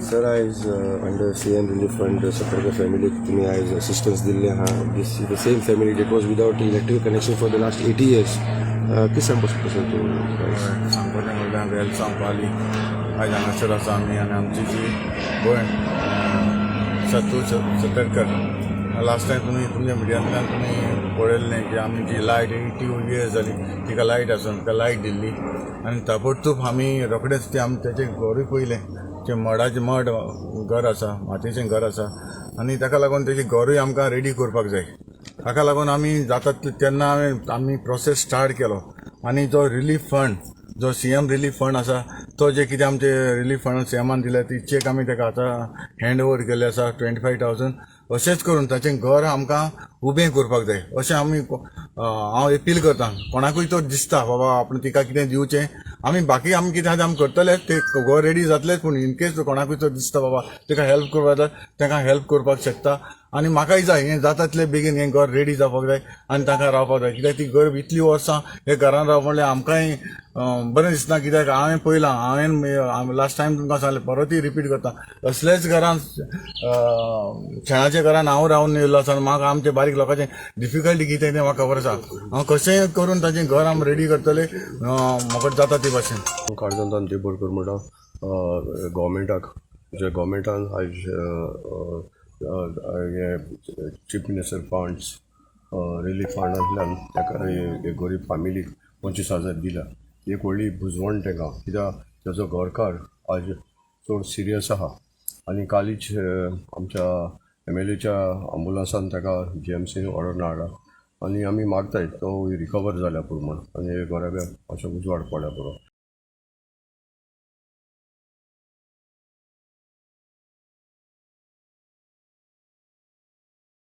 Sir, आयज under CM Relief Fund Satarkar फॅमिलीक तुमी आयज असिस्टन्स दिल्लें आहा. This is the same family that was without electrical connection for the last 80 years. कितें सांगपाक सोदता सर तूं आयज? सांगपाचें म्हणल्यार वेलसांव पाली आयज हांगासर आसा आमी आनी आमची जी भयण सत्तू सतरकर, लास्ट टायम तुमी तुमच्या मिडियांतल्यान तुमी पळयल्लें की आमी जी लायट 80 इयर्स जाली तिका लायट आसून तिका लायट दिल्ली आनी ताबडतोब आमी रोखडेच ते आमी तेचें घरूय पळयलें. तें मडाचें मड घर आसा, मातयेचें घर आसा आनी ताका लागून तेजें घरूय आमकां रेडी करपाक जाय. ताका लागून आमी जाता तेन्ना हांवें आमी प्रोसेस स्टार्ट केलो आनी जो रिलीफ फंड, जो सीएम रिलीफ फंड आसा, तो जे कितें आमचे रिलीफ फंड सीएमान दिल्या, ती चॅक आमी ताका आतां हँड ओवर केल्ले आसा, 25,000. अशेंच करून ताचें घर आमकां उबें करपाक जाय अशें आमी हांव एपील करता. कोणाकूय तो दिसता बाबा आपण तिका कितें दिवचें, आमी बाकी आमी कितें आहा तें आमी करतले, ते घर रेडी जातलेच. पूण इनकेस कोणाकूय तो दिसता बाबा ताका हेल्प करपाक जाय, ताका हेल्प करपाक शकता. आनी म्हाकाय जाय हें जाता तितले बेगीन हें घर रेडी जावपाक जाय आनी तांकां रावपाक जाय, कित्याक ती गरीब इतलीं वर्सां हे घरान रावप म्हणल्यार आमकांय बरें दिसना. कित्याक हांवें पळयलां, हांवें लास्ट टायम तुमकां सांगलें, परतूय रिपीट करता, असलेच घरान, शेणाच्या घरान हांव रावन येयल्लो आसा आनी म्हाका आमचे बारीक लोकांचे डिफिकल्टी कितें तें म्हाका खबर आसा. हांव कशेंय करून ताचें घर आमी रेडी करतले, म्हाका जाता ते भाशेन. काळजांतल्यान देव म्हणटा गव्हर्मेंटाक, जे गव्हर्मेंटान आयज हे चीफ मिनिस्टर फंड्स, रिलीफ फंडांतल्यान ताका हे गरीब फॅमिलीक 25,000 दिल्या. एक व्हडली भुजवण तांकां, कित्याक ताजो घरकार आज चड सिरियस आहा आनी कालीच आमच्या एमएलएच्या आंबुलन्सान ताका जीएमसीन व्हरोन हाडला आनी आमी मागताय तो रिकवर जाल्या पुरो म्हण आनी हे घराब्याक मातसो उजवाड पडल्या पुरो.